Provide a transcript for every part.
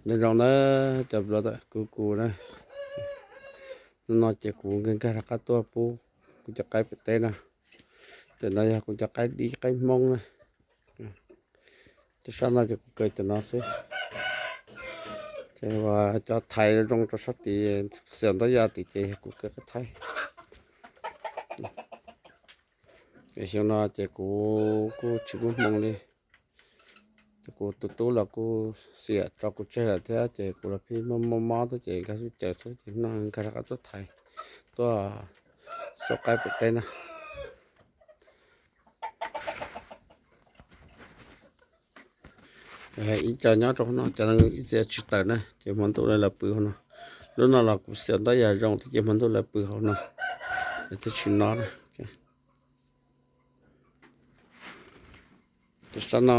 Nyob zoo na, cov hluas, kuv kuv na, hnub no ces kuv nkag nkag rov qab tuaj pub kuv cov qaib pem teb na. Cov no yog kuv cov qaib dib qaib Hmoob na. Cov sab no ces kuv kaw cov no xwb. Ces uas cov thaiv zoo rau sab tid, xiaum ntaub yaj tid ces yog kuv kaw qaib thaib. Es xyoo no ces kuv kuj tsis muaj hmoo li. Ces kuv tus tub los kuj xiam tso kuv tseg lawm thiab ces kuv los pheej mob mob mob thiab ces nkag xub caws xwb ces no nkag rov qab tuaj thaiv, tuaj xauj qaib pem teb na. Ib co nyob rau hauv no, cov no ib txhia tsis tawm na ces hmo ntuj lawv pw hauv no. Lub no los kuv xiaum ntaub yaj zoo thiab ces hmo ntuj lawv pw hauv no, lawv thiaj tsis no na. Sab no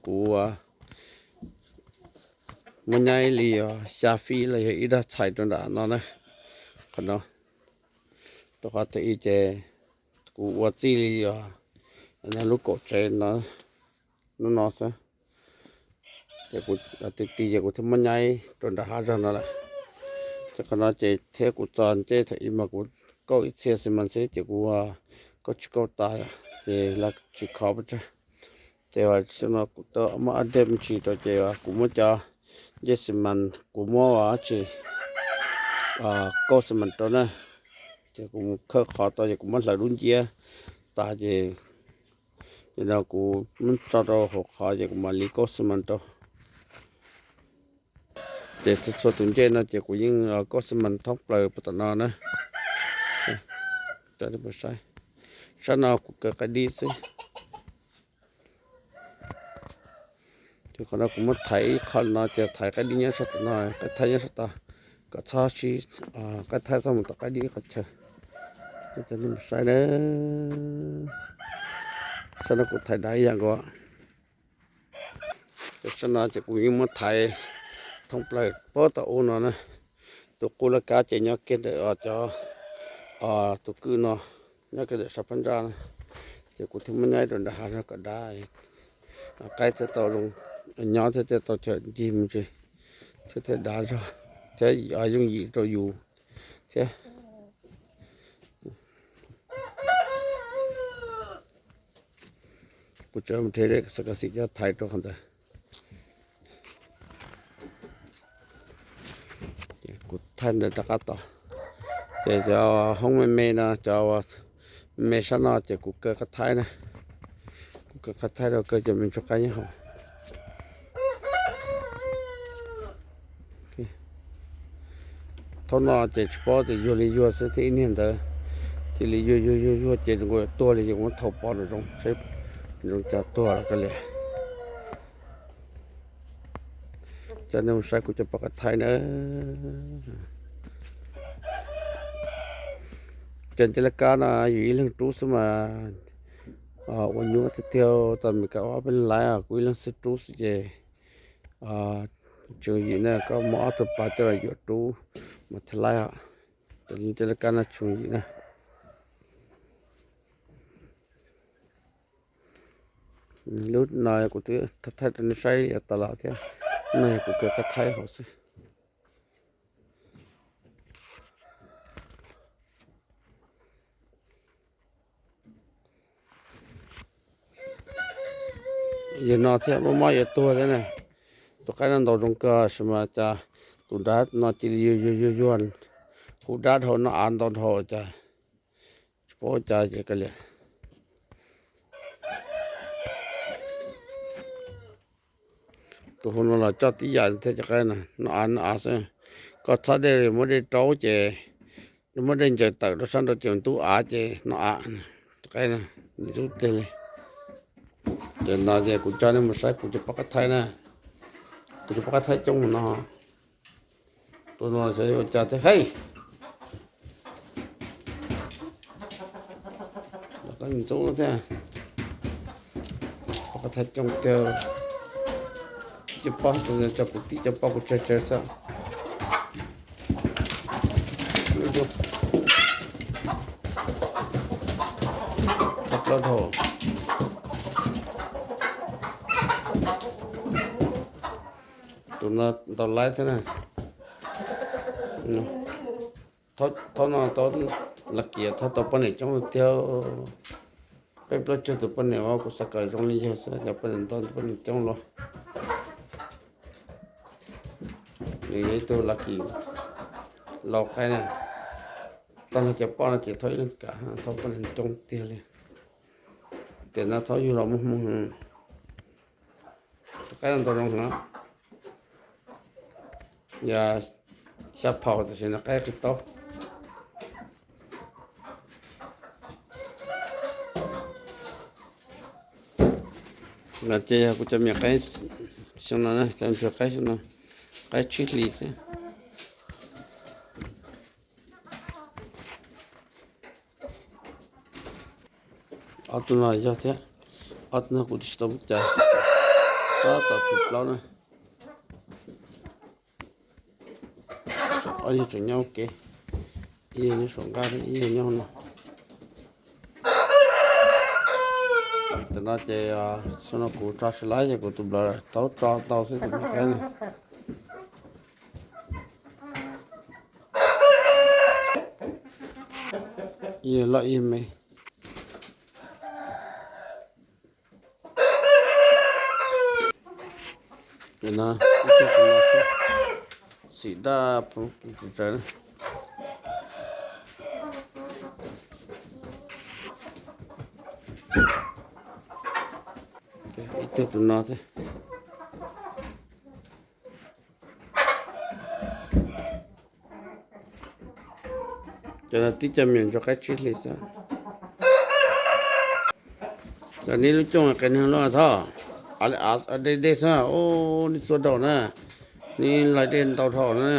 kuv muab nyaib li xya fij los yog ib dag txhais rau nram no na. Qhov no, rau qhov twg ib ces kuv ua txij li os, lub kaum tsev no, lub no xwb. Ces kuv ti ti ces kuv thiaj muab nyaib rau nram hav zog no lawm. Ces qhov no ces thiab kuv txog ncej thaum ub mas kuv kauj ib txhia xi mas xwb ces kuv kauj tsis kauj tas, ces lawv tsis kho pes tsawg. Ces xyoo no kuv tau muab update me ntsis rau ces kuv muab cov ncej xi mas, kuv muab ua tsis kauj xi mas rau na. Ces kuv mus khawb qhov tau ces kuv muab hlawv lub nciab tas ces nim no kuv muab tso rau hauv qhov ces kuv mam li kauj xi mas rau. Ces txhua txhua tus ncej no ces kuv yeej kauj xi mas thoob plaws puag tom no na. Sab no kuv kaw qaib dib xwb. Ces qhov no kuv muab thaiv ib qho no ces thaiv qaib dib nyob sab tom no, qaib thaib nyob sab tod, kom txhob sib, qaib thaib txhob mus tom qaib dib qhov chaw. Cov nej mus saib na, sab no kuv thaiv dav ib yam nkaus. Ces sab no ces kuv yeej muab thaiv thoob plaws puag tom ub no na. Tus qub laj kab ces nyob kiag ntawm cov, tus kwj no, nyob kiag ntawm sab phab ntsaj na. Ces kuv thiaj muab nyaib rau nram hav zog kom dav, qaib thiaj tau zoo nyob thiab thiaj tau cog ncig me ntsis, thiab thiaj dav zog, thiab yooj yim rau yus thiab. Kuv tseem mus rhe xav kas xim coj thaiv rau qhov ntawd. Kuv thaij ntawd rov qab tod. Ces cov hoob me me no, cov me me sab no ces kuv kaw qab thaib na. Kuv kaw qab thaib rau kaw cov me ntsuag qaib nyob hauv. Thaum no ces tsis paub tias yuag li yuag xwb thiab ib niag ntawd cia li yuag yuag yuag yuag ces nkaus tuag li ces kuv muab thau pov nram zoov saib nram zoov cas tuag lawm koj liam. Coj nej mus saib kuv cov poj qaib thaib na. Cov ncej laj kab no yus ib leeg rub xwb mas ua nyuaj tiag tiag, tau Meskas ua ob peb leeg laiv, kuv ib leeg xwb rub xwb ces tseem yim na, koj muab ob tug pas coj los yuam rub mas thiaj laiv os. Cov ncej laj kab no tseem yim na. Lub no kuv twb thaij rau nej saib yav tas los thiab, no yog kuv kaw qab thaib hauv xwb. Yog no thiab mob mob yuav tuag thiab na. Tus qaib no ntaus zoo kawg tab sis mas cas tus dab no cia li yuag yuag yuag yuag, kuv dab dhau no av ntau dhau cas tsis paub cas ces kav liam. Tus hauv no los coj tib yam thiab cov qaib no, no av no av xwb. Koj txhob dej muab dej raub ces, muab dej ncaws tawm rau sab nraud ces ntub av ces no av. Cov qaib no ntub tiag li. Ces no ces kuv coj nej mus saib kuv cov poj qaib thaib na. Kuv cov poj qaib thaib coob no. Tus no xyov ua cas thiab hej. Koj ntxub thiab. Poj qaib thaib coob tiag. Cov poj, tus no cov kuv tij cov poj kuv tsawg tsawg xwb. Thab plaub dhau. Tus no ntaus laib thiab na. Thaub no tau Lucky thaub tau poj niam coob tiag. Peb plaub caug tus poj niam, kuv xav kom zoo li yawg xwb, cov poj niam ntau, poj niam coob los. Nws yog ib tug Lucky laus qaib na. Tag nrho cov poj no ces thaub ib leeg kam, thaub poj niam coob tiag li. Tiam no thaub yug los muaj hmoo. Tus qaib no ntau zoo heev. Yog xya phaum tiam sis no qaib qis taub. No ces yog kuv cov me nyuam qaib xyoo no, cov ntsuag qaib xyoo no, qaib tsib hlis xwb. Ob tug no yog thiab, ob tug no kuv twb tsis tau muab cas, tab tom phim plaub na. Ob yawg tseem nyob ua ke, ib yawg nyob saum nqaj, ib yawg nyob no. Tam no ces xyoo no kuv tso sawv lawm ces kuv tus nplawv tau tso ntau xwb kuv me qaib na. Ib yawg loj ib yawg me. Ces no ib tug tus no xwb, xim daj phoov kis tsis tsawg na. Ib tug tus no thiab. Cov no tib co me nyuam ntsuag qaib tsib hlis xwb. Cov neb lub cooj qias neeg loj thoj, av dej dej xwb, neb xuab dhau na, neb laij dej ntau dhau na.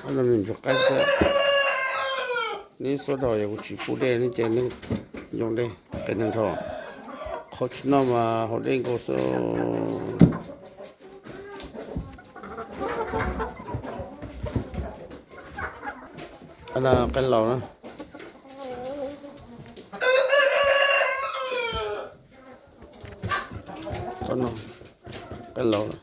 Cov no me nyuam ntsuag qaib xwb, neb xuab dhau yog kuv tsis pub dej neb ces neb yoo dej qias neeg dhau. Qhov tsis noj mas haus dej nkaus xwb. Qaib laus na. Qaib no, qaib laus na.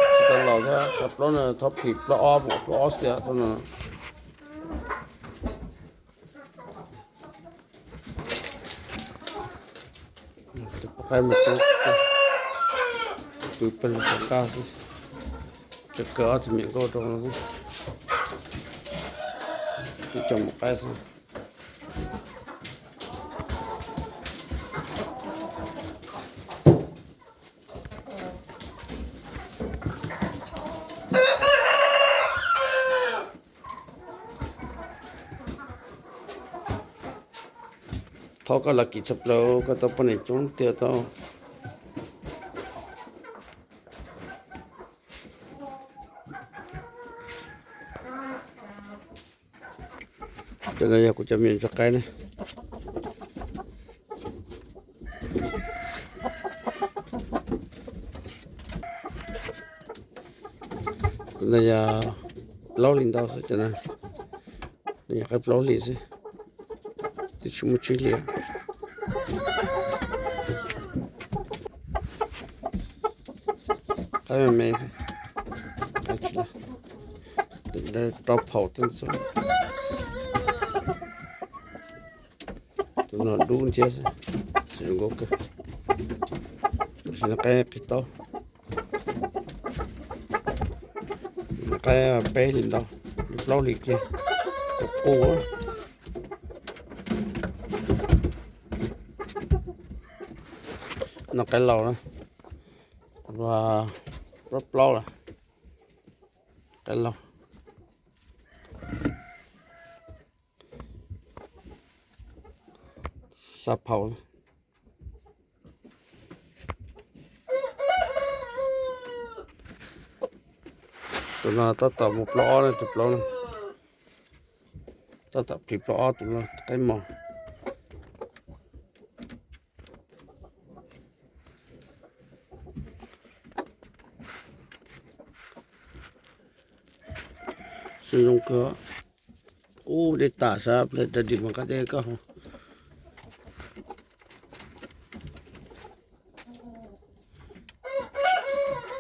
Tsis tau laus thiab, cov plaub no thov phim plaub ob, plaub ob xwb tiag no. Tus poj qaib mus pw pawg lug tom qab xwb, tseem kawm ob tug me nyuam nkauj rau no xwb, twb coj mus qaib xwb. Thov koj lam kim tshaj plaws, koj tau poj niam coob tiag tau. Cov no yog kuv cov me nyuam ntsuag qaib ne. Cov no yog plaub hlis ntau xwb cov no. Nws yog qaib plaub hlis xwb, twb tsis muaj tsib hlis. Qaib me me xwb, qaib tsis laj, rau phaum tag xwb. Tus no dub nthiab xwb, xwm zoo nkauj kawg. Tam sim no qaib qis taub, qaib peb hlis ntau, plaub hlis kiag, qus qus. No qaib laus na, plaub plaub lawm, qaib laus. Xya phaum. Tus no tab tom mus plaub ob na, tus plaub no tab tom phim plaub ob, tus no qaib mos. Xwb zoo kawg. Ub, dej tas sab ple da dim mas qab dej koj.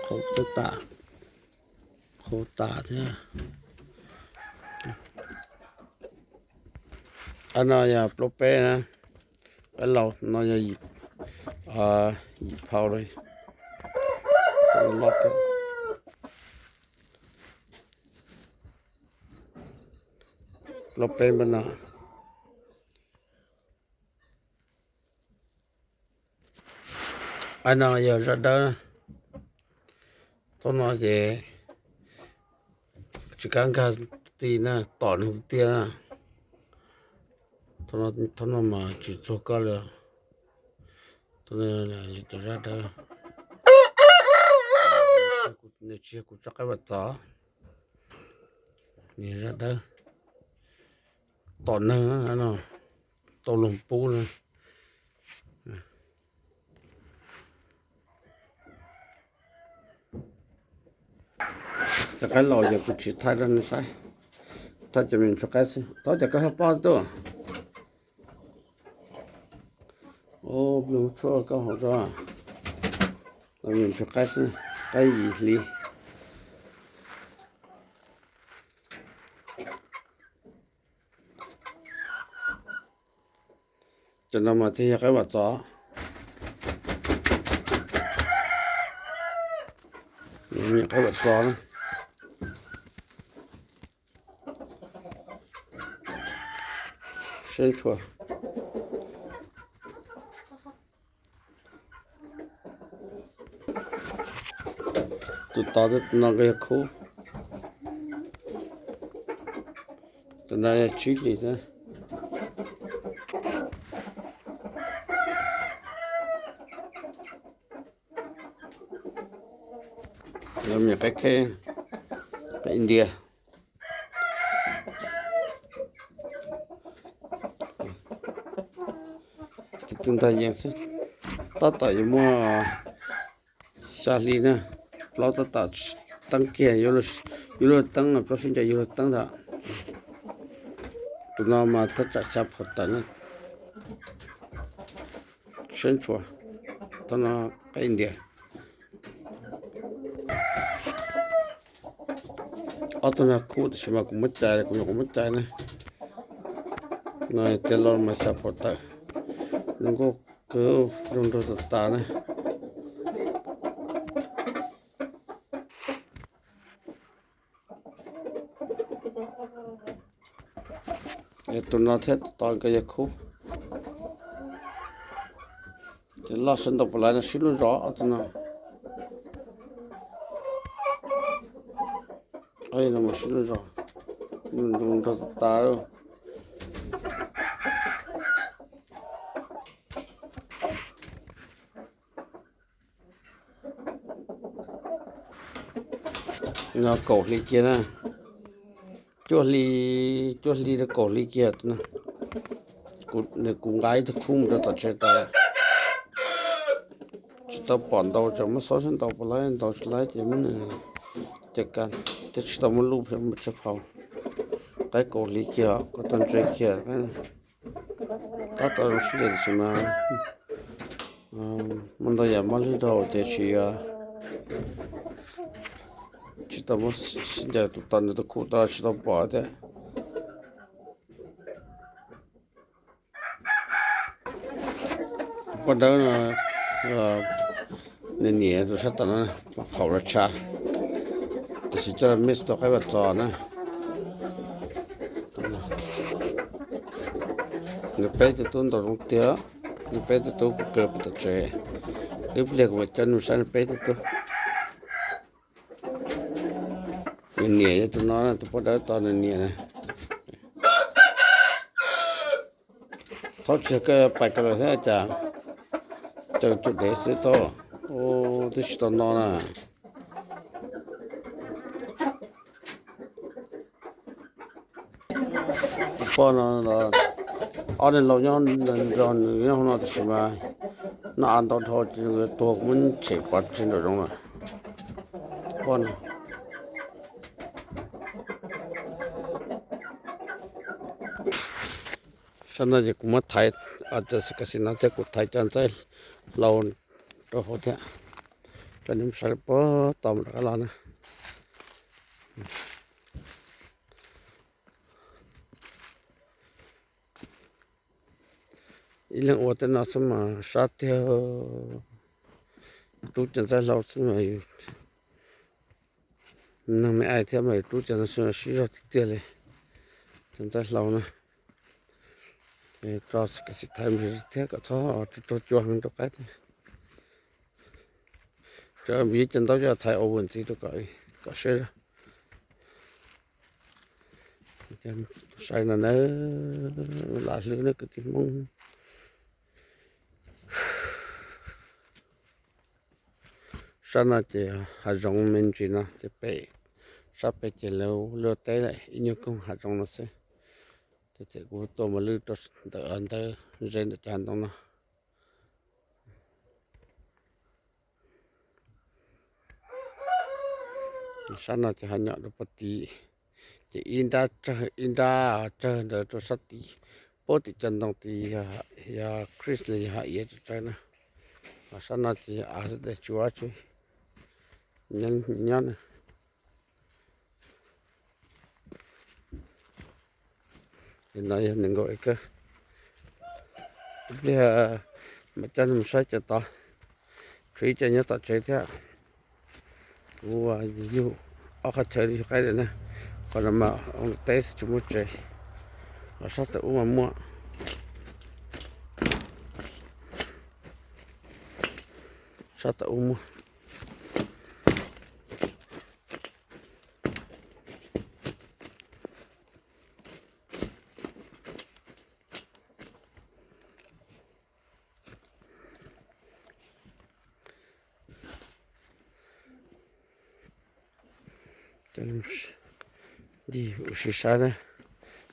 Qhau tas, qhau tas thiab. Qab no yog plaub peb na, qab laus no yog yim phau lawm. Plaub peb npaj no. Qab no yog zaj dawb. Thaum no ces tsis kam nkag ti na, tom nws tiag na. Thaum no mas tsis txuag koj li. Thaum no yog cov zaj dawb. Nws tsis yog kuv tso qaib vam txov, nws yog zaj dawb. Tom neeg no, tau loog pub na. Cov qaib laus ces kuv tsis thaij rau nej saib, thaij cov me ntsuag qaib xwb. Thaub, cas koj haj pob tuaj? Ub, pliag tshuaj koj hauv zos. Cov me ntsuag qaib xwb, qaib yim hli. Cov no mas thiaj yog qaib vam txov. Qaib vam txov na. Seb tshua. Tus tod no nkawd yog khub. Tus no yog tsib hlis xwb. Yog me qaib kheb, qaib India. Tus twg ntag yees xwb, tab tom yuav muaj xya hli na, plaub tab tom teeb kiag, yuav luag teeb no, plaub sib ncaws yuav luag teeb ntag. Tus no mas thaj tsam xya phaum tawm na. Seb tshua, tab no qaib India. Ob tug no khub tab sis mas kuv muab cais, kuv nyuam qhuav muab cais na. No tias los mas xya phaum tawm, zoo nkauj kawg, zoo nraug tas tas na. Tus no thiab tus tod nkawd yog khub. Ces loj sawv ntau puas lawv no sib luag zos ob tug no. Mus sib luag zos, nrog tas tas lawm. No kaum hli kiag na, cuaj hli, cuaj hli rau kaum hli kiag. Kuv nqa ib tug khub mus rau tom tsev tas, tsis tau pom ntau, tseem muab xauj sib ntau puas laib ntau tsis laib ces muab nws caj kas, thiab tsis tau muab lub mus tshaj phau. Qaib kaum hli kiag, kuv tau ntse kiag. Tab tom zoo sib ncaws tiam sis mas muaj ntau yam mob lwg dhau tiam sis tsis tau muab sib ncaws, tus tod nws tus khub tod tsis tau pom thiab. Poj dawb no, nws niam tus sab tom no, phaum los tshav, tiam sis coj los mix tau qaib vaj txos na. Nws peb tug tub ntaus zoo tiag, nws peb tug tub kuj kawg pem tom tsev. Ib pliag kuv mam coj nws saib nws peb tug tub. Nws niam yog tus no, tus poj dawb tod nws niam na. Thaub tsis yog koj pais ko lawm thiab cas, caw cuag dev xwb thaub. Ub, twb tsis tau no na. Tus poj no, ob niag laus nyob nrog nws nyob hauv no tiam sis mas noj av ntau dhau ces tuag, muab tshem pov tseg nraum zoov lawm. Poj no. Thaum no ces kuv muab thaiv, cov xim kas xim no thiab kuv thaiv cov ntxaij hlau rau hauv thiab, coj nej mus saib puag tom mus rov qab los na. Ib leeg ua tej no xwb mas sab tiag, rub cov ntxaij hlau xwb mas yus neeg me aim thiab mas yus rub cov no xwb mas sib zog tiag tiag li. Cov ntxaij hlau na, tso xim kas xim thaiv mus thiab kom txhob raug cua heev rau qaib thiab. Tso mus ib co ntaub coj thaiv ua ntxiv rau kom, kom siab zog. Saib no na, lam hlwb na kwv tij Hmoob. Sab no ces hav zoov me ntsis no ces pem, sab pem ces lawv luaj teb lawm ib nyuag koog hav zoov no xwb. Ces kuv tuaj mus lwj rau ntawm ntawd ze ntawm cov hav ntoo no. Sab no ces ho nyom rau puag tid, ces ib nrab tsawg ib nrab tsawg ntawd rau sab tid, puag tim cov ntoo tid yog Chris los yog ho iav tsawg tsawg na. Ho sab no ces av xwb tes tsuav tsis nyob na. No yog nees nkaum acre. Ib pliag mam coj nej mus saib cov tod, tshuav ib co nyob tom tsev thiab. Kuv yug ob qhov chaw li yug qaib lawm na. Qhov no mas ua teb xwb tsis muaj tsev, ho sab tom ub mas muaj. Sab tom ub muaj. Ncig ua si saib na,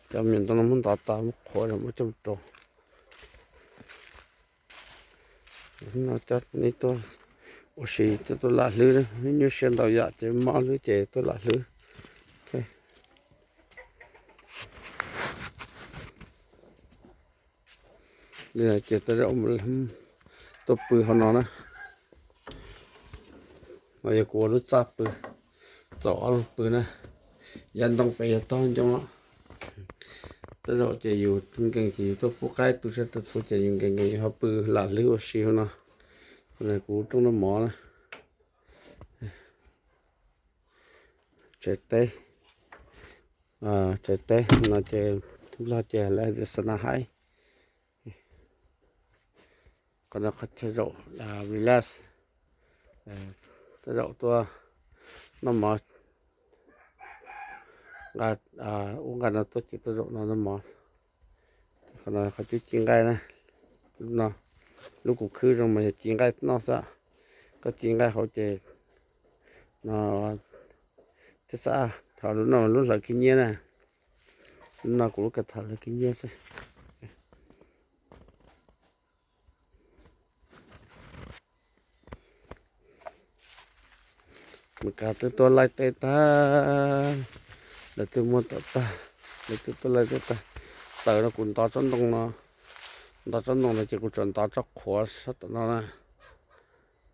cov me ntoo no muab ntov tas muab qhuav muab coj rau. No coj nej tuaj ua si, tuaj lam hlwb, nyuaj siab ntau yam ces mob hlwb ces tuaj lam hlwb. Li no ces tej zaum tuaj pw hauv no na. No yog kuv ua lub txaj pw, txaus ob leeg pw na. Yav ntoo pem yog tog ncoo. Tej zaum ces yus nkees ces yus tuaj pub qaib tu siab tu txhu ces yus nkees nkees yus ho pw lam hlwb ua si hauv no. Kuv rooj noj mov na. Tsev teb, tsev teb no ces Nplog ces lawv tias sauna haib. Qhov no qhov chaw zaum relax, tej zaum tuaj noj mov, nqa, ub nqa no tuaj ces tuaj zaum no noj mov. Qhov no qhov cub ci nqaij na. Lub no, lub kuv khwb zoo mas yog ci nqaij noj xwb. Koj ci nqaij hauv ces no thiab xav thov lub no lub hlawv khib nyiab na. Lub no kuv lub kawg thov hlawv khib nyiab xwb. Mes kas twb tuaj laij teb tag, lawv twb muab tom tag, lawv twb tuaj laij teb tag. Taws no kuv ntov tsob ntoo no, ntov tsob ntoo no ces kuv tseem ntov tsob qhuav sab tom no na.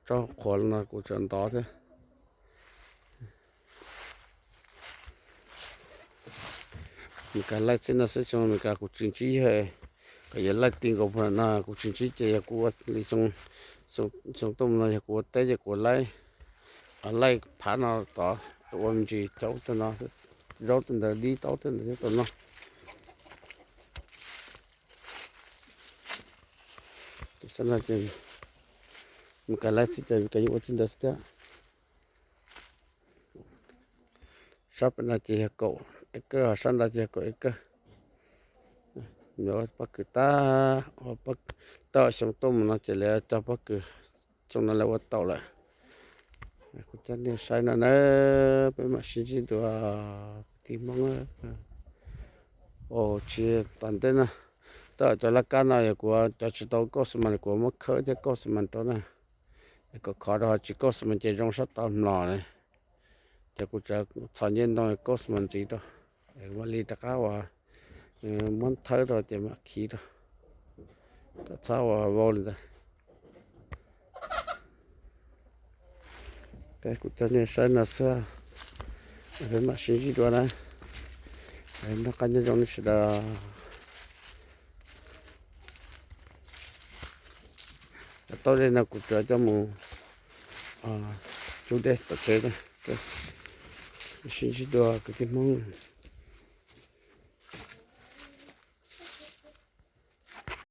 Tsob qhuav no kuv tseem ntov thiab. Mes kas laij txij no xwb xyoo Mes kas kuv tsis ntsib yawg, kom yuav laij ti nkaus puag no kuv tsis ntsib ces yog kuv ua li xyoo tuaj mus no yog kuv ua teb ces kuv laij, laij phav no tod, ua me ntsis cov ub tag no, zaub tej ntawd dib taub tej ntawd thiab tau noj. Sab no ces Mes kas laij txij ces Mes kas yeej ua txij ntawd xwb thiab. Sab pem no ces yog kaum acre, sab nrad ces yog kaum acre. Pob kws tag, tag xyoo tuaj mus no ces lawv cog pob kws, xyoo no lawv ua taum lawm. Kuv coj nej saib no na, peb mam sib ntsib dua kwv tij Hmoob. Tsis tom ntej no, tej cov laj kab no yog kuv cov tsis tau kauj xi mas kuv muab khawb thiab kauj xi mas rau na, kom khov rau ho tsis kauj xi mas ces zoo sab tod mlom na. Ces kuv txhos ncej ntoo kauj xi mas ntxiv rau, mam li rov qab ua Muab thawb rau ces mam khi rau, kom txhob ua vau li ntawd. Kuv coj nej saib no xwb, peb mam sib ntsib dua na. Noj qab nyob zoo nej sawv daws. Cov taub dej no kuv tsuas coj mus cub dej tom tsev na. Sib ntsib dua kwv tij Hmoob.